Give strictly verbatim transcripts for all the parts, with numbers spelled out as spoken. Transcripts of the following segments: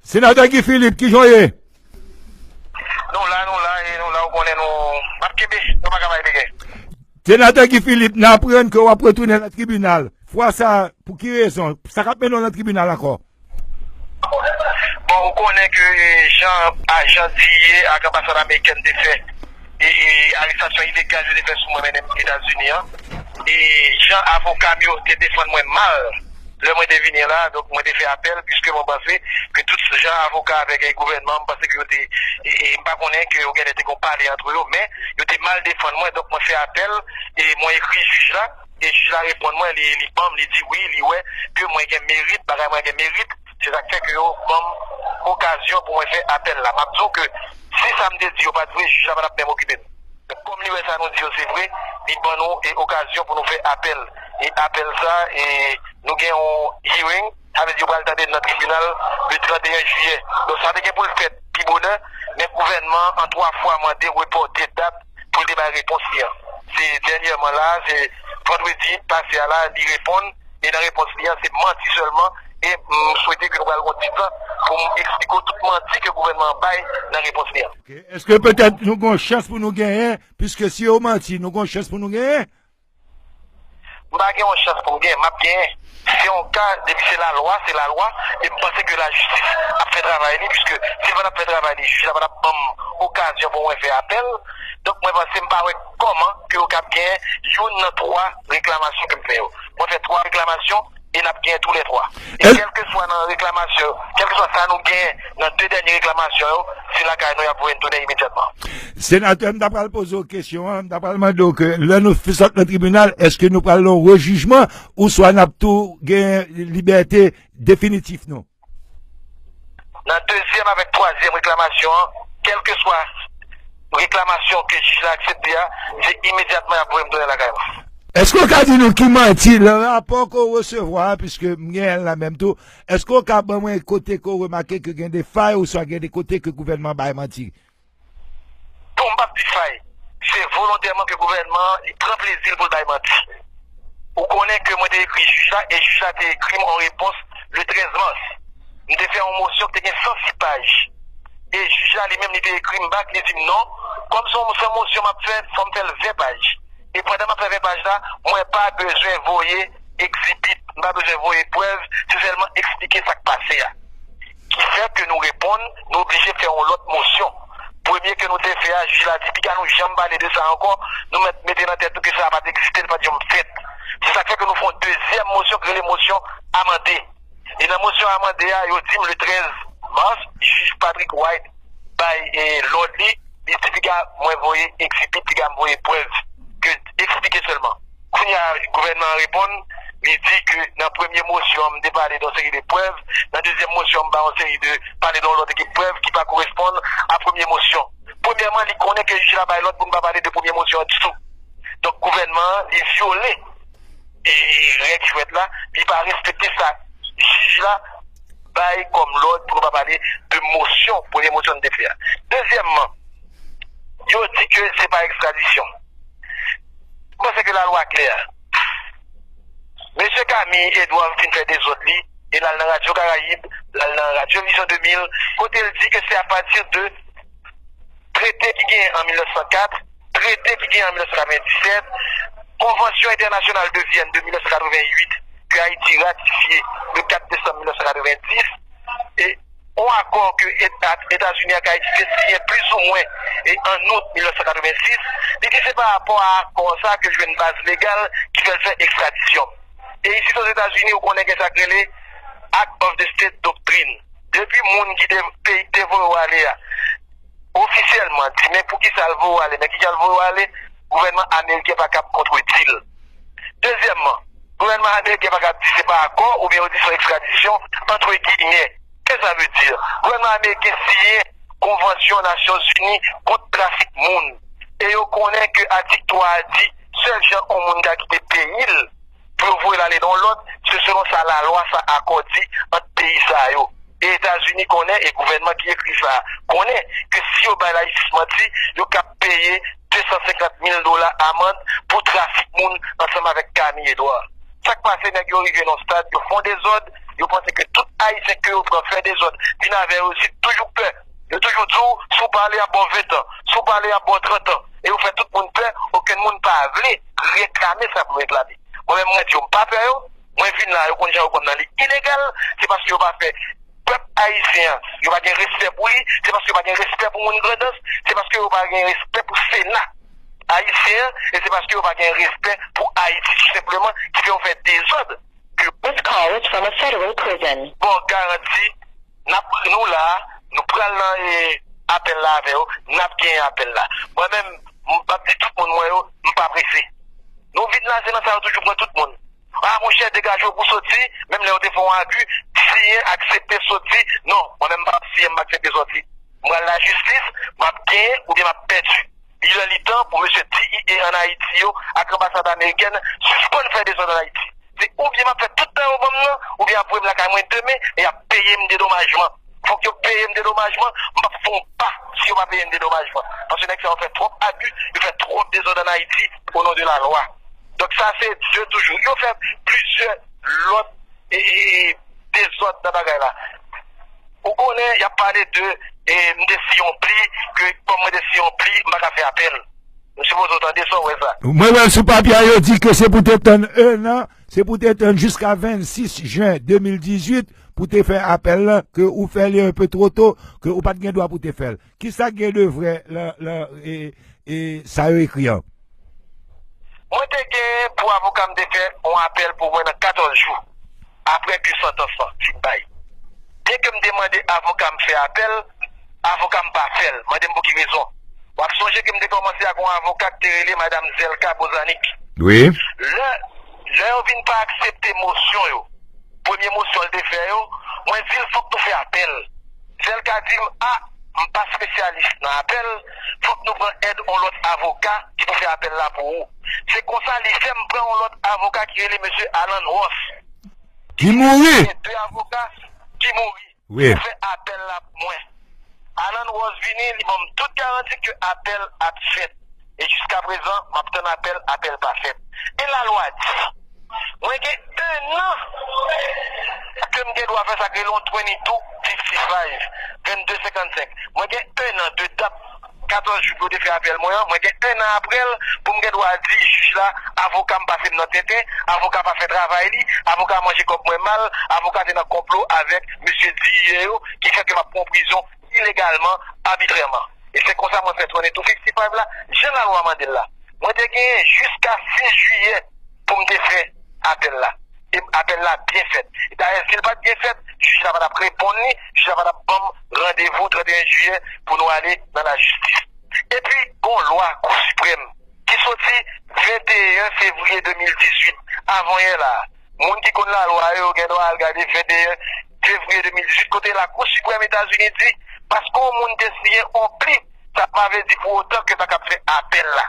Senatè Guy Philippe, kijan w ye? Nou la, nou la, e nou la, ou konnen nou ap kenbe, nou pa ka bay degè. Senatè Guy Philippe, n aprann ke w ap retounen nan tribinal. Fwa sa, pou ki rezon? Sa k ap mennen w nan tribinal ankò? Bon, ou konnen ke, e, jan ajan D E A ak anbasad amerikèn te fè, e, e arestasyon ilegal yo te fè sou mwen mennen m Etazini an, e jan avoka m yo te defann mwen mal lè mwen te vini la, donk mwen te fè apèl, piske mwen panse ke tout jan avoka avèk, e, gouvènman, m panse ke yo te, e, e, m pa konnen ke yo genlè te gon pale antre yo, men yo te mal defann mwen, donk mwen fè apèl, e mwen ekri jij la, e jij la reponn mwen, li, li ban m, li di wi, li wè ke mwen gen merit, bagay mwen gen merit, se sa k fè ke yo ban m okazyon pou mwen fè apèl la. M ap di w ke si sa m te di yo pa t vre, jij la pa t ap menm okipe m. Kòm li wè sa nou di yo se vre, li ban nou, e, okazyon pou nou fè apèl. E apèl sa, e, nou gen yon hearing, sa vle di yo pral tande l nan tribinal le trannteyen jiyè. Donk sa te gen pou l fèt pi bonè, men gouvènman an twa fwa mande repòte dat pou l te bay repons li an. Se dènyèman la, se vandredi pase a la, li reponn, e nan repons li an, se manti sèlman, e m swete ke nou pral gon ti tan pou m eksplike w tout manti ke gouvènman an bay nan repons li an. Ok. Èske petèt nou gon chans pou nou genyen? Piske si yo manti, nou gon chans pou nou genyen? M pa gen yon chans pou m genyen, m ap genyen. Se yon ka, depi se lalwa, se lalwa, e m panse ke lajistis ap fè travay li, piske si l pa t ap fè travay li, jij la pa t ap ban m okazyon pou mwen fè apèl. Donk, mwen panse m pa wè kòman ke yo kab genyen youn nan twa reklamasyon ke m fè yo. Mwen fè twa reklamasyon, e n ap genyen toulètwa. E kèlkeswa nan reklamasyon yo, kèlkeswa sa nou genyen nan de dènye reklamasyon yo, se lakay nou y ap voye n tounen imedyatman. Senatè, m ta pral poze w kesyon an, m ta pral mande w ke lè nou sot nan tribinal, èske nou pral nan rejijman ouswa n ap tou gen libète definitif nou? Nan dezyèm avèk twazyèm reklamasyon an, kèlkeswa reklamasyon ke jij la aksepte a, se imedyatman y ap voye m tounen lakay mwen. Èske w ka di nou ki manti nan rapò ke w resevwa a, piske m genyen l la menm tou, èske w ka ban mwen kote ke w remake ke gen de fay ouswa gen de kote ke gouvènman bay manti? Bon, m p ap di fay. Se volontèman ke gouvènman an, li pran plezi l pou l bay manti. Ou konnen ke mwen te ekri jij la, e jij la te ekri m yon repons le trèz mas. M te fè yon mosyon ki te gen san sis paj. E jij la, li menm, li te ekri m back, li di m non, kòm se yon, se yon mosyon m ap fè, fò m fè l ven paj. E pandan m ap fè ven paj la, mwen pa bezwen voye egzibit, m pa bezwen voye prèv, se sèlman eksplike sa k pase a. Ki fè ke nou reponn, nou oblije fè yon lòt mosyon. Premye ke nou te fè a, jij la di, piga nou janm pale de sa ankò, nou mèt mete nan tèt nou ke sa pa t egziste, li pa t janm fèt. Se sa k fè ke nou fè yon dezyèm mosyon, ki rele mosyon amande. E nan mosyon amande a, yo di m le trèz mas, jij Patrick White bay, e, lòd li, li di piga mwen voye egzibit, piga m voye prèv, ke eksplike sèlman. Kounye a, gouvènman an reponn, li di ke nan premye mosyon an, m te pale de yon seri de prèv, nan dezyèm mosyon an, m ba yon seri de, pale de yon lòt ekip prèv ki pa koresponn a premye mosyon. Premyèman, li konnen ke jij la bay lòd pou n pa pale de premye mosyon an ditou. Donk, gouvènman an, li vyole, e, règ jwèt la, li pa respekte sa jij la bay kòm lòd pou nou pa pale de mosyon, premye mosyon n te fè a. Dezyèmman, yo di ke se pa ekstradisyon. M panse ke lalwa klè. Mesye Camille Edouard fin fè dezòd li, e l al nan Radyo Karayib, l al nan Radyo Vizyon de mil, kote l di ke se apati de trete ki genyen an mil nèf san kat, trete ki genyen an mil nèf san katrevenndisèt, Konvansyon Entènasyonal de Vyèn de mil nèf san katrevennuit ke Ayiti ratifye le kat desanm mil nèf san katrevendis, e yon akò ke Eta-, Etazini ak Ayiti te siyen plizoumwen e an out mil nèf san katrevensis, li di se pa rapò a akò sa ke l jwenn baz legal ki fè l fè ekstradisyon. E isit Ozetazini, ou konnen gen sa k rele Act of the State Doctrine. Depi moun ki te, peyi k te voye w ale a, ofisyèlman, di men poukisa l voye w ale, men kijan l voye w ale, gouvènman ameriken pa kab kontredi l. Dezyèmman, gouvènman ameriken pa kab di se pa akò oubyen yo di se yon ekstradisyon, antre giyimè. Ke sa vle di? Gouvènman ameriken siyen Konvansyon Nasyonzini kont trafik moun. E yo konnen ke atik twa a di, sèl jan yon moun ka kite peyi l, pou yo voye l ale nan yon lòt, se selon sa lalwa sa akò di ant peyi sa yo. E Etazini konnen, e gouvènman ki ekri sa a konnen, ke si yo bay lajistis manti, yo kab peye de san senkant mil dola amann pou trafik moun ansanm avèk Camille Edouard. Sa k pase, nèg yo rive nan yon stad, yo fè yon dezòd, Yo panse ke tout Ayisyen ke yo pran fè dezòd, vin avè yo, se toujou pè. Yo toujou di w, si w pale ap ba w ven tan, si w pale ap ba w trant an. E yo fè tout moun pè, okenn moun pa vle reklame sa pou reklame. Mwen menm, mwen di yo, m pa pè yo. Mwen vin la, yo konn jan yo pran m nan, li ilegal. Se paske yo pa fè pèp ayisyen an, yo pa gen respè pou li. Se paske yo pa gen respè pou moun Grandans. Se paske yo pa gen respè pou Sena ayisyen an. E se paske yo pa gen respè pou Ayiti, tou senpleman, ki fè yo fè dezòd. This call is from a federal prison. Bon, garanti, n ap, nou la, nou pral nan, e, apèl la avè yo, n ap genyen apèl la. Mwen menm, m p ap di tout moun mwen yo, m pa prese. Nou vin la, se nan sa yo toujou pran tout moun. A, monchè, degaje w pou soti, menm lè yo te fè yon abi, siyen, aksepte soti. Non, mwen menm m p ap siyen, m p aksepte soti. M pral lajistis, m ap genyen oubyen m ap pèdi. Li lè li tan pou mesye D E A ann Ayiti yo ak anbasad amerikèn sispann fè dezòd ann Ayiti. Se oubyen m ap fè tout tan yo ban m nan, oubyen y ap voye m lakay mwen demen e y ap peye m dedomajman. Fòk yo peye m dedomajman, m p ap fè yon pa si yo pa peye m dedomajman. Paske nèg sa yo fè twòp abi, yo fè twòp dezòd ann Ayiti, o non de la lwa. Donk sa se de toujou. Yo fè plizyè lòt e, e, e, dezòd nan bagay la. Ou konnen, y ap pale de, e, m te siyen yon pli, ke kòm mwen te siyen yon pli, m pa ka fè apèl. M sipoze w tande sa, w wè sa. Mwen wè sou papye a, yo di ke se pou te tann en an, se pou te tann jiska vennsis jen de mil dizuit pou te fè apèl la, ke ou fè li un peu trop tôt, ke ou pa t gen dwa pou te fè l. Kisa k gen de vrè lan, lan, e, e sa yo ekri an? Mwen te gen pou avoka m te fè yon apèl pou mwen nan katòz jou, apre ke santans lan fin bay. Byenke m te mande avoka m fè apèl, avoka m pa fè l. Mande m pou ki rezon. W ap sonje ke m te kòmanse ak yon avoka ki te rele Madam Zelka Bozanik. Wi. Lè, lè yo vin pa aksepte mosyon yo, premye mosyon l te fè yo, mwen di l fòk nou fè apèl. Zelka di m, a, m pa espesyalis nan apèl, fòk nou pran èd yon lòt avoka ki pou fè apèl la pou ou. Se konsa li fè m pran yon lòt avoka ki rele mesye Alan Ross. Ki mouri. Gen de avoka ki mouri. Wi. Pou fè apèl la pou mwen. Alan Ross vini, li ban m tout garanti ke apèl ap fèt. E jiskaprezan, m ap tann apèl, apèl pa fèt. E lalwa di, mwen gen en an ke m gen dwa fè sa k rele yon twenty-two fifty-five, vennde senkannsenk. Mwen gen en an de dat katòz jou pou yo te fè apèl mwen an, mwen gen en an apre l pou m gen dwa di jij la, avoka m pase m nan tenten, avoka pa fè travay li, avoka manje kòb mwen mal, avoka te nan konplo avèk mesye D E A yo, ki fè ke m ap pran prizon ilegalman, abitrèman. E se konsa mwen fè twenty-two fifty-five la, jan lalwa mande l la. Mwen te genyen jiska sis jiyè pou m te fè apèl la. E apèl la byen fèt. E dayè, si l pa t byen fèt, jij la pa t ap reponn li, jij la pa t ap ban m randevou trannteyen jiyè pou nou ale nan lajistis. Epi, gon lwa Kou Siprèm ki soti venteyen fevriye de mil dizuit, avanyè la. Moun ki konn lalwa yo gen dwa al gade venteyen fevriye de mil dizuit, kote Lakou Siprèm Etazini di, paske yon moun te siyen yon pli, sa pa vle di pou otan ke l pa kab fè apèl la.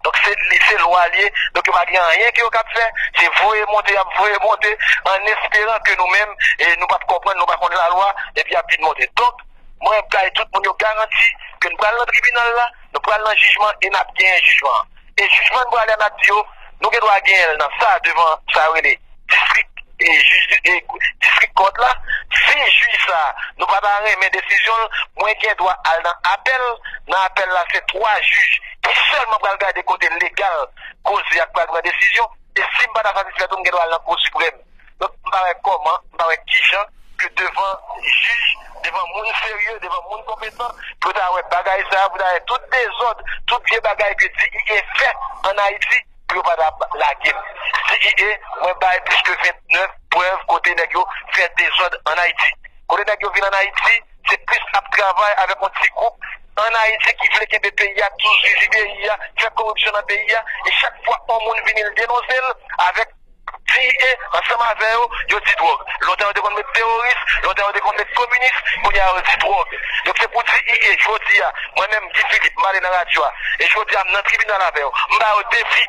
Donk, se li, se lwa l ye. Donk, yo pa gen anyen ke yo kab fè. Se voye monte y ap voye monte, an esperan ke nou menm, e nou p ap konprann, nou pa konn lalwa, epi y ap vin monte. Donk, mwen bay tout moun yo garanti ke n pral nan tribinal la, nou pral nan jijman e n ap genyen jijman an. E jijman n pral la, n ap di yo, nou gen dwa genyen l nan sa, devan sa yo rele distrik, e jij, e distrik kòt la. Si jij sa, nou pa ta renmen desizyon l, mwen gen dwa al nan apèl. Nan apèl la, se twa jij ki sèlman pral gade kote legal koze a k pral pran desizyon. E si m pa ta satisfè tou, m gen dwa al nan Kou Siprèm. Donk, m pa wè kòman, m pa wè kijan ke devan jij, devan moun serye, devan moun konpetan, pou ta wè bagay sa, pou ta wè tout dezòd, tout vye bagay ke D E A fè ann Ayiti, pou yo pa ta lage m. D E A, mwen bay plis ke vennèf prèv kote nèg yo fè dezòd ann Ayiti. Kote nèg yo vin ann Ayiti, se plis ap travay avèk yon ti gwoup ann Ayiti ki vle kenbe peyi a, touzizi peyi a, fè koripsyon nan peyi a, e chak fwa yon moun vini, l denonse l avèk D E A ansanm avè yo, yo di dwòg. Lontan yo te konn met teworis, lontan yo te konn met kominis, kounye a yo di dwòg. Donk se pou D E A, jodi a, mwen menm, Guy Philippe, m ale nan radyo a, e jodi a m nan tribinal avè yo, m ba yo defi,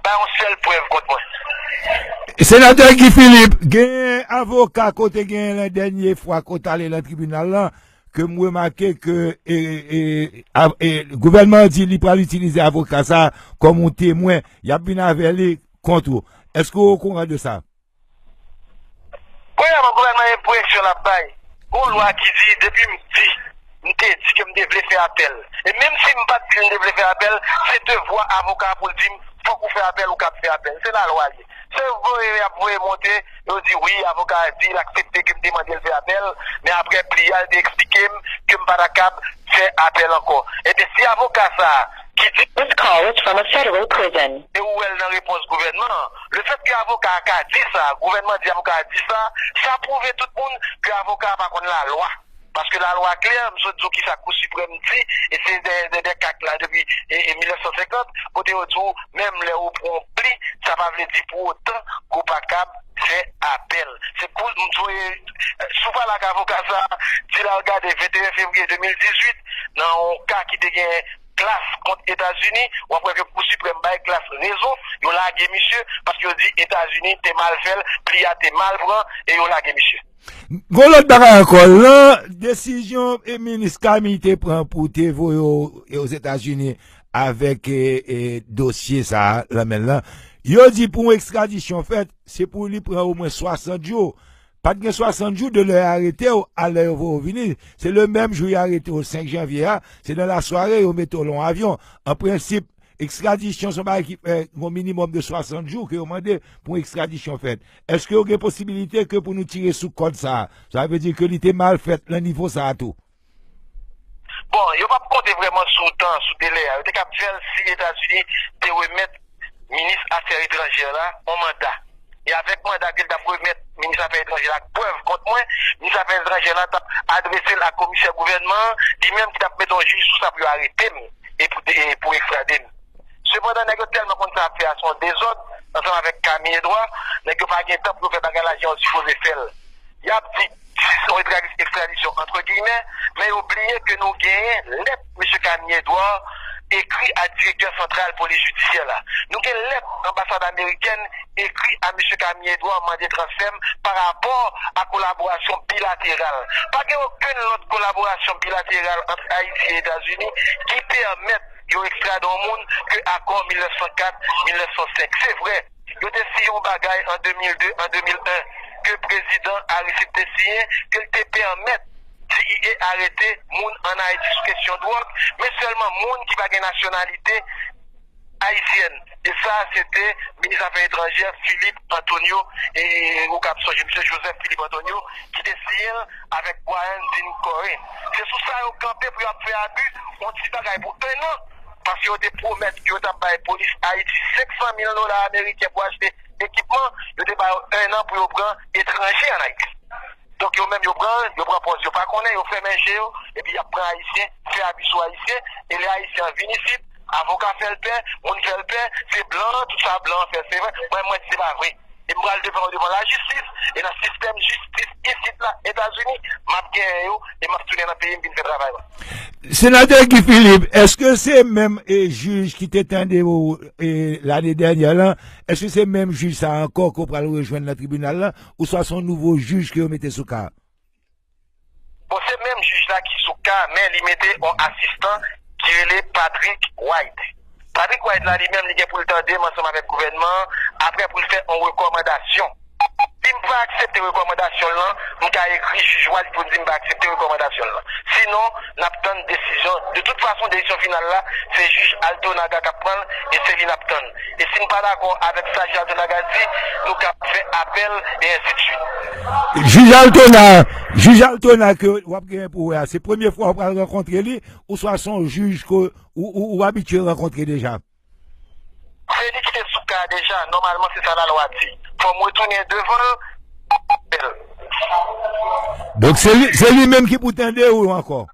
ba yon sèl prèv kont mwen. Senatè Guy Philippe, gen avoka kote gen lè dènye fwa kote ale nan tribinal lan, ke m remake ke, e, e, a, e, gouvènman an di li pral itilize avoka sa a kòm yon temwen, y ap vin avè li kont ou. Èske w okouran de sa? Premyèman, gouvènman gen pwesyon l ap bay. Gon lwa ki di, depi m di, m te di ke m te vle fè apèl. E menm si m pa t di l m te vle fè apèl, se devwa avoka a pou l di m, fòk ou fè apèl, ou kab fè apèl. Se lalwa l ye. Se voye y ap voye monte, yo di wi, avoka a di l aksepte ke m te mande l fè apèl, men apre pli a, l te eksplike m ke m pa ta kab fè apèl ankò. Ebyen, si avoka sa a ki di This call is from a federal prison. E ou wè l nan repons gouvènman an. Lefètke avoka a ka di sa, gouvènman di avoka a di sa, sa pwouve tout moun ke avoka a pa konn lalwa. Paske lalwa klè, m sot di w kisa Kou Siprèm di, e se de, de, de kak la depi e, e mil nèf san senkant, kote yo di w, menm lè ou pran yon pli, sa pa vle di pou otan ke w pa kab fè apèl. Se kou, m di w, e, si w pale ak avoka sa a, di l al gade venteyen fevriye de mil dizuit, nan yon ka ki te gen Glass kont Etazini, w ap wè ke Kou Siprèm bay Glass rezon, yo lage misye, paske yo di Etazini te mal fè l, pli a te mal pran, e yo lage misye. Gon lòt bagay ankò, lan desizyon e minis Camille te pran pou te voye w e Ozetazini avèk e, e, dosye sa a lan men l lan, yo di pou yon ekstradisyon fèt, se pou li pran omwen swasant jou. Pa t gen swasant jou de lè y arete w a lè yo voye w vini. Se le menm jou y arete w, senk janvye a, se nan lasware yo mete w lan yon avyon. An prensip, ekstradisyon se yon bagay ki fè yon minimòm de swasant jou ke yo mande pou yon ekstradisyon fèt. Èske yo gen posibilite ke pou nou tire sou kòd sa a? Sa vle di ke li te mal fèt lan nivo sa a tou. Bon, yo p ap konte vrèman sou tan, sou delè a. Yo te kab fè l si Etazini te remèt minis afè etranjè la yon manda. E avèk manda ke l t ap remèt minis afè etranjè la ak prèv kont mwen, minis afè etranjè la t ap adrese l ak komisè gouvènman an, li menm ki t ap mete yon jij sou sa pou yo arete m e pou, e pou ekstrade m. Sepandan, nèg yo tèlman konn sa y ap fè a se yon dezòd, ansanm avèk Camille Edouard, nèg yo pa gen tan pou yo fè bagay la jan yo sipoze fè l. Y ap di, se yon ekstradisyon antre giyimè, men yo bliye ke nou genyen lèt mesye Camille Edouard ekri a direktè santral polis jidisyè la. Nou gen lèt anbasad amerikèn ekri a mesye Camille Edouard mande transfè m pa rapò a kolaborasyon bilateral. Pa gen okenn lòt kolaborasyon bilateral ant Ayiti e Etazini ki pèmèt yo ekstrade yon moun ke akò mil nèf san kat, mil nèf san senk. Se vre, yo te siyen yon bagay an de mil de, an de mil en, ke prezidan Aristide te siyen, ke l te pèmèt D E A arete moun ann Ayiti sou kesyon dwòg, men sèlman moun ki pa gen nasyonalite ayisyèn. E sa, se te minis afè etranjè Philippe Antonio, e ou kab sonje, misye Joseph Philippe Antonio, ki te siyen l avèk Brian Dean Cohen. Se sou sa yo kanpe pou y ap fè abi, yon ti bagay pou en an, paske yo te pwomèt ke yo t ap bay polis Ayiti senk san mil dola ameriken pou achte ekipman, yo te ba yo en an pou yo pran etranje ann Ayiti. Donk, yo menm, yo pran, yo pran pòz yo pa konnen, yo fèmen je yo, epi y ap pran Ayisyen, fè abi sou Ayisyen, e lè Ayisyen an vin isit, avoka fè l pè, moun fè l pè, se blan an, tout sa blan an fè, se vre. Mwen, mwen, se pa vre. E m pral defann yo devan lajistis, e nan sistèm jistis isit la, Etazini, m ap genyen yo, e m ap tounen nan peyi m vin fè travay mwen. Senatè Guy Philippe, èske se menm e, jij ki te tande w e, lane dènyè lan, èske se menm jij sa ankò ke w pral rejwenn nan tribinal lan, ouswa se yon nouvo jij ke yo mete sou ka a? Bon, se menm jij la ki sou ka, men li mete yon asistan ki rele Patrick White. Patrick White la, li menm, li gen pou l tande m ansanm avèk gouvènman an, apre pou l fè yon rekòmandasyon. Si m pa aksepte rekòmandasyon l lan, m ka ekri jij White pou l di m pa aksepte rekòmandasyon l lan. Sinon, n ap tann desizyon. De tout fason, desizyon final la, se jij Altonaga k ap pran l, e se li n ap tann. E si n pa dakò avèk sa jij Altonaga di, nou ka fè apèl, e ensi de swit. Jij Altona, jij Altona ke w ap genyen pou wè a, se premye fwa w pral rankontre li, ouswa se yon jij ke ou, ou, ou abitye rankontre deja? Se li ki te sou ka a deja, nòmalman se sa lalwa di. Fò m retounen devan l. Donk se li, se li menm ki pou tande ou ankò?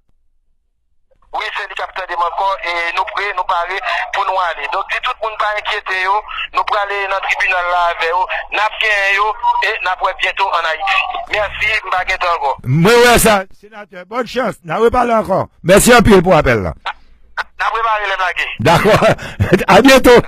Wi, se li k ap tande m ankò, e nou pre, nou pare pou nou ale. Donk di tout moun pa enkyete yo, nou prale nan tribinal la avè yo, n ap genyen yo, e n ap wè byento ann Ayiti. Mèsi, m pa gen tan ankò. Mwen wè sa, senatè. Bòn chans, n a repale ankò. Mèsi anpil pou apèl la. N ap repare lè m lage. Dakò. A byento.